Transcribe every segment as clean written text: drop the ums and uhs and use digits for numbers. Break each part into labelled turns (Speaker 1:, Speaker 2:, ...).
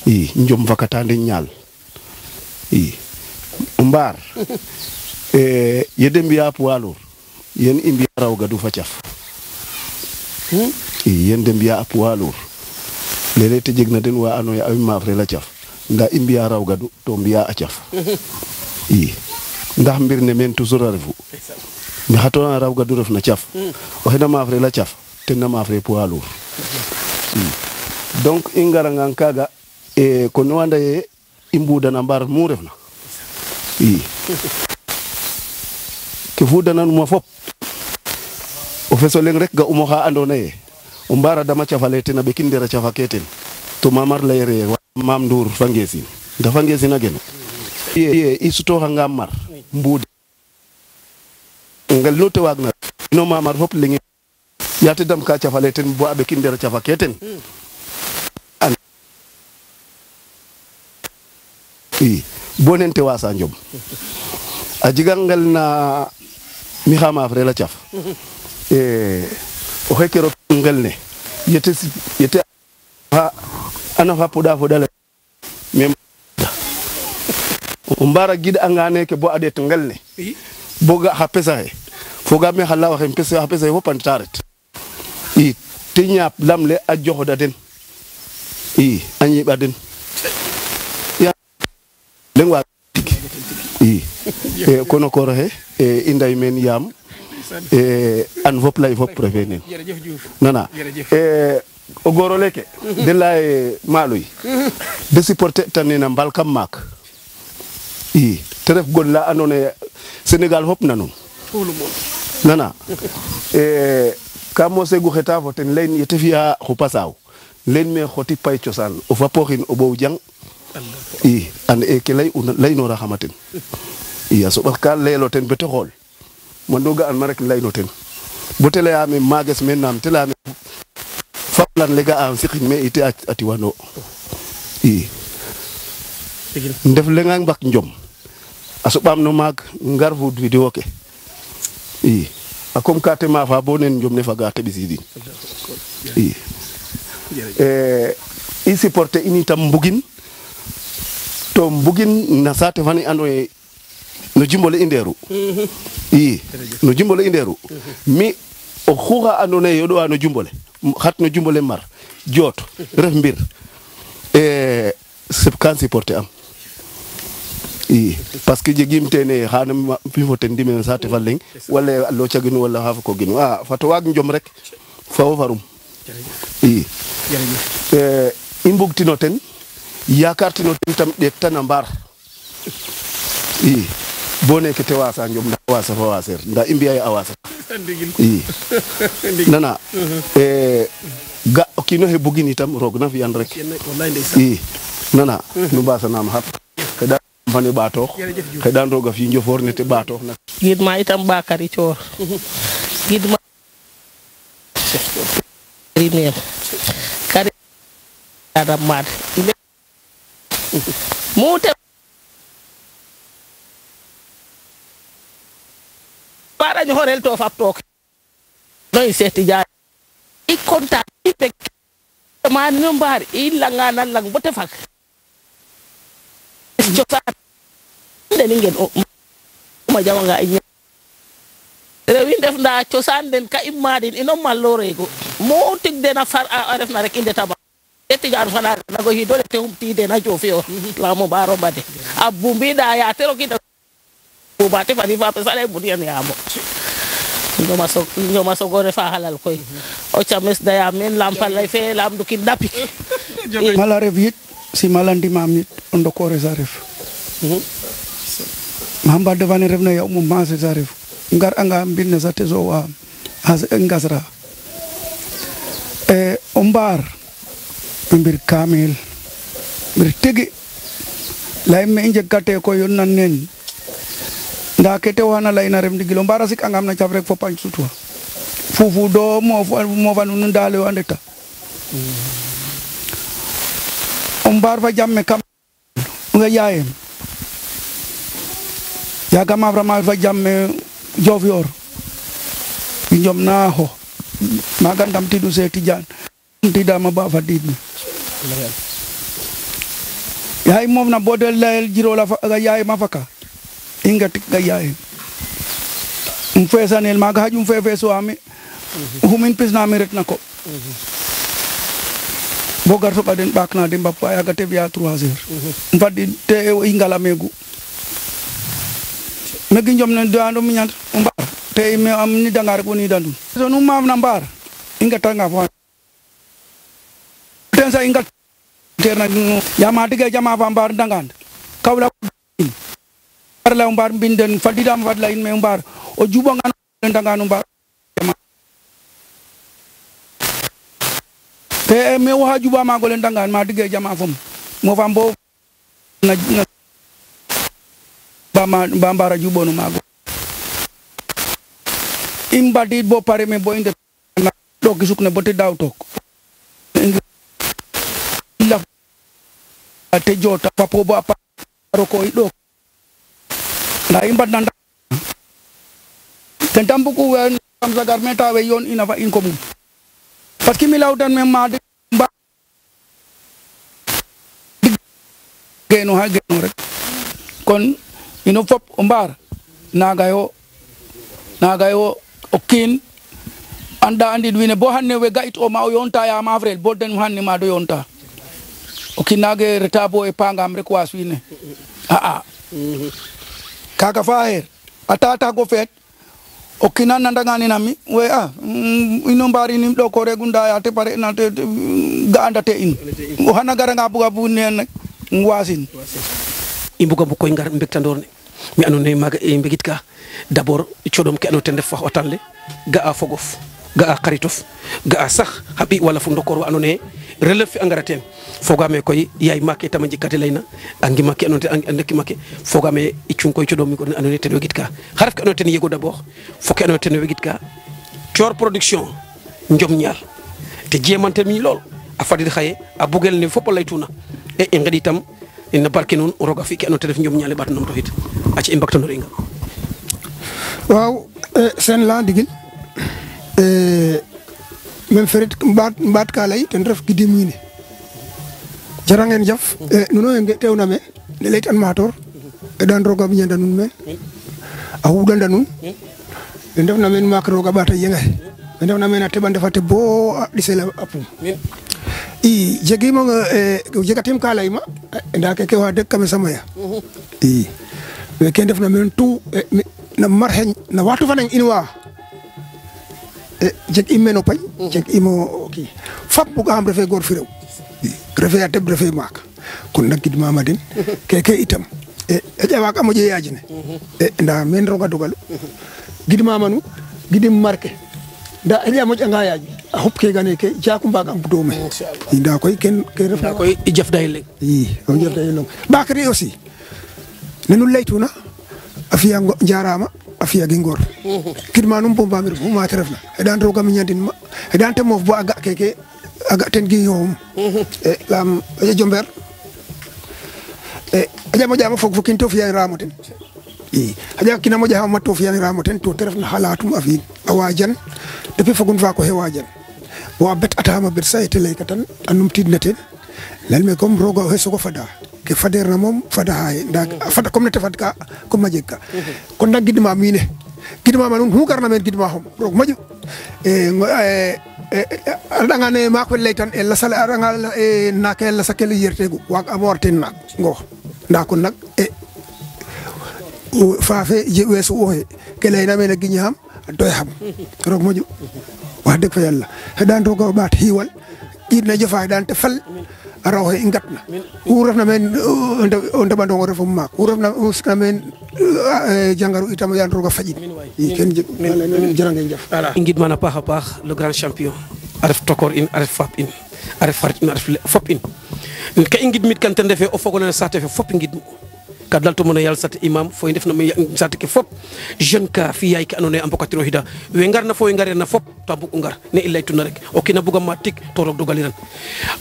Speaker 1: i njom fakatande ñaal i mbaar yede mbiya poids yen i mbiya raw gadu fa caf i yen de mbiya a poids lourd léeg-léeg te jeg na den wa andoona yee a maafre la caf ndaa i mbiya raw gadu to mbiya a caf i ndax mbir ne meen toujours a refu me xa toona raw gadu ref na caf oxe na maafre la caf ten na maafre poids lourd donc i ngarangang kaaga ko no anda ye i mbudana mbaar mu refna i ke fudananuma fop o feso leŋ rek ga'um oxa andoona yee o mbaar a dama caf ale ten a ɓekin nder a cafa ke ten to mamar layere Mame Ndour fa Ngeesin nda fa Ngeesin a genu i sutooxanga mar mbuud ngel nu te waagna no mamar fop leŋ yaa te dam ka caf ale ten bo a ɓekin nder a cafa ke ten i bo nen te wasa njom a jega ngel na mi xa maafre la caf o xeke rok ngel ne yete ana fa poɗa foɗale mais o mbara gid anga neke bo a ɗeet ngel ne bo ga xa pesa xe foga me xa lawa xe xa pesa xe fop a ndeta ret i te ñaap lam le a joxoda den i a ñiɓa den leŋ wa tig i kono koor xe i nday meen yaam an fop lay fop refe nen nana o goor oleke de laye maaloy de supporter ta nena mbal kam maak i te ref gon la andoona yee Sénégal fop nanun nana ka mosegu xeta fo ten layin yete fi'a xupa saaw layin me xoti pay cosaan o fapooxin o ɓoow jang i and ke laynoora xama ten i a soɓa ka layelo ten bete xool mando ga'an ma rek layno ten bo te layaame maages me naam te layaame faplan le ga'am siqin me ite a tiwano i ndef leŋang mbak njom a soɓaam no maag ngar fud vidéo ke i a comme ka te maafa bo nen njom ne faga te ɓisidin i supporter in itam mbugin to mbugin na saate fani andoona yee no jimbole i ndeeru i no jimbole i ndeeru mi o xuxa andoona yee yoɗowa no jumbole xat no jumbole mar joot ref mbir kan supporter am i parce que jegim tene xana mi fo ten ndime saate fa leŋ wala a locaginu wala xa foko ginu a fato waag njom rek fa wo farum i i mbugtino ten yakartino ten tam ɗeet tan a mbaar i bo neke te wasa njom nda wasa fa waseer nda i mbiya ye a wasa i nana ga o kiino xe bugin itam roog na fi'an rek i nana nu mbasanam xaq xeɗan fane ɓaatoox xeɗan roog a fi njofoor ne te ɓaatoox na
Speaker 2: gidma itam Bakary Thior gidma rimem kari adam mad mute para ñu horel to fap tok noy seti jaar i kontaan i pek man no mbar i langa nan lang bote fak cosaan den ngeen ma jawa nga i rewin def nda cosaan den ka immadin ino mallorego mo tig den a far a ref na rek inde taba eti jaar fana na go hidole te ti den a jofio la mo baro bade a bumbi da ya tero ki bu bate fani fa pesale bunian ya mo ñoma so gore fa halal koy o chames da ya men lampal lay fe lam du ki dapik
Speaker 3: mala ref yit si malandi mam nit on do ko resa ref mamba devane ref na yaw mo ma sa ref ngar anga mbinne sa teso wa as ngasra o mbar mbir kamil mbir tegi lay me njegate ko yon nan nen nda kete wana lay na rem digilo mbara sik angam na chaf rek fo pañ sutwa fufu do mo fa nu ndale o andeta o mbar fa jamme kam nga yaayem ya gama vraiment fa jamme Diofior njom na ho maga ndam tidu se Tidiane tidama ba fa didni yaay moom na bodel layel jiro la ga yaay ma faka inga tik ga yaay fesanel maga hajum feso ami humin pisna mi ret nako bo gar so baden bakna de mbappa ya gate biya 3 heures fadi te ingala megu megi njom na do ando mi nyant mbar te me am ni dangar ko ni dandu so nu mam na mbar inga tanga fo ten sa inga terna yama diga jama fa mbar dangan kawla la mbar binden fadidam fadla in me mbar o jubo ngan dangan mbar te me wa juba ma golen dangan ma diga jama fom mo fambo na ba mbara jubo no mago imbadi bo pare me bo inde na do gisuk ne bote daw tok la te jota papo bo aparo ko ido na imbad nanda tentambu ko wen am sagar meta we yon ina fa in ko mum parce que mi lawdan me ma de geno ha geno rek kon ino fop o mbar nagayo okin anda andid wine bo hanne we gait o ma o yonta ya ma frel bo den hanne ma do yonta okin nage reta bo e pangam rek was wine kaga faher atata go fet okina nanda ngani nami we ino mbari nim do ko regunda ya te pare na te ga anda te in o hana gara nga bu ne wasin
Speaker 4: imbuga bu koy ngar mbektandorne mi anone maga e mbegitka d'abord ciodom ke anoten def wax watanle ga a fogof ga a xaritof ga a sax habi wala fu ndokor anone relef fi angaraten fogame koy yaay make tama jikati layna angi make anonte andeki make fogame icun koy ciodom mi ko anone ten wegitka xaraf ke anoten yego d'abord fokk anoten wegitka cior production njom ñaal te jemantel mi lol a fadil xaye a bugel ni fop lay tuna e ngadi tam ina barke non roga fi ke anote def njom ñaale bat nam to hit aci impact no ringa
Speaker 5: waaw sen la digil men ferit mbat ka lay ten ref gidim wiine jarangen jaf nuno nge tewna me le leyt an mator e dan roga bi ñanda nun men a wudanda nun en def na men mak roga bata yenga en def na men a tebande fate bo disela apum i jegimo jegatim ka lay ma nda ke wa de kam sama ya i we ken def na men tout na marhen na watu fanan inwa jeg imeno pay jeg imo ki fap bu am refe gor fi rew refe ateb refe mak kon nak gid mamadin ke itam e jawa ka mo je yajine nda men roga dogal gid mamanu gidim marke da elia mo nga yaaji a hop ke gane ke jaku mbaga am dome nda koy ken ke ref
Speaker 4: da koy jef dayle
Speaker 5: o jef dayle bakri aussi nenu laytuna afiya jarama afiya gengor kidmanum bomba mir bu ma terefna e dan roga mi nyandin ma e dan te mof bo aga keke aga ten gi yom lam e jomber ajamo jamo fok fokin to fiya ramoten aja kina mo jamo to fiya ramoten to terefna halatum afi awajan depuis fogun fa ko hewajan wa bet atama bet sayte lay katan anum tidnaten lalme comme roga he soko fada ke fader na mom fada hay nda fada comme ne te fadka ko majeka kon nag gidma mine gidma manun hu garna men gidma hom rog maju adanga ne ma ko laytan e la sala aranga e nakel la sakel yertegu wa amorten nak ngo nda kon nak faafe je wesu o ke layna men ginyam doy xam rog maju wax deg fa yalla dan roga bat hiwal idna jofa dan te fal araw he ngatna urafna men on tabando refo mak urafna uskna men jangaru itam yan roga faji ken jarangen jaf
Speaker 4: ingid mana pax le grand champion aref tokor in aref fap in aref farit in aref fop in ka ingid mit kan tan defe o fogona sate fe fop ingid kadal to mono yal sat imam fo def na me sat ke fop jeune ka fi yaay ki anone am bokatiro hida we ngar na fo ngare na fop tabu ngar ne illay tuna rek o kina buga matik to rok dogaliran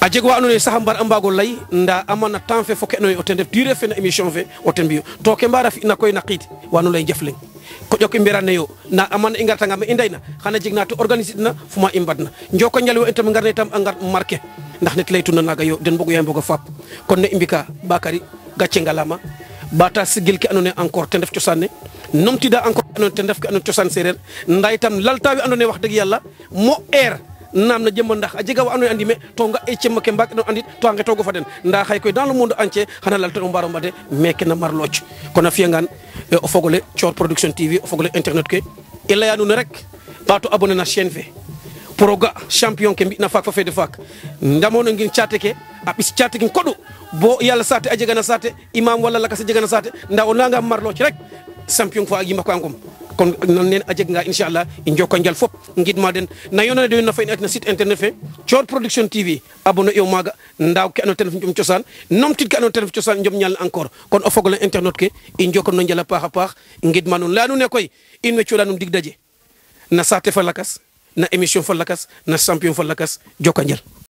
Speaker 4: a jeg wa anone sahambar ambago lay nda amana temps fe fo ke no o ten def durée fe na émission fe o ten biyo to ke mbara fi na koy naqit wanu lay jefleng ko jokki mbirane yo na amana ingarta ngam indayna xana jigna to organiser na fuma imbadna njoko njalo entam ngarne tam angar marqué ndax net lay tuna naga yo den bogu yaay mboga fap kon ne imbika Bakary gàcce ngalama bata sigil ki andone encore te def cosaan ne numtida encore andone te def ki andone cosaan séeréer nda itam laltawi andone wax dëgg yàlla mo air nam na jëm ndax a jega wa andone andi me to nga e cem ke mbak no andit to nga togo fa den nda xay koy dans le monde entier xana lalta o mbaro mbade meke na marloc kon a fiya ngan o fogole Thior Production TV o fogole internet ke e layanu ne rek bato abonné na chaîne fe proga champion ke mbi'na faak fa fede faak ndamono ngin caate ke a ɓis caate kin koɗu bo yalla sate a jegana sate imam walla lakas a jegana sate nda o nanga marloci rek champion fa a yima ko angom kon non nen a jeg nga inchallah i jokka njal fop ngidma den na yonane de na fay na site internet fe Thior Production TV abonné yo maga ndaw ke ando ten jom cosaan nomtit ke ando ten cosaan jom ñal encore kon o fogole internet ke i jokka no njala paax a paax ngidma nun leya nu ne koy in way coɗa num dig daje na sate fa lakas na émission fa lakas na champion fa lakas jokka njal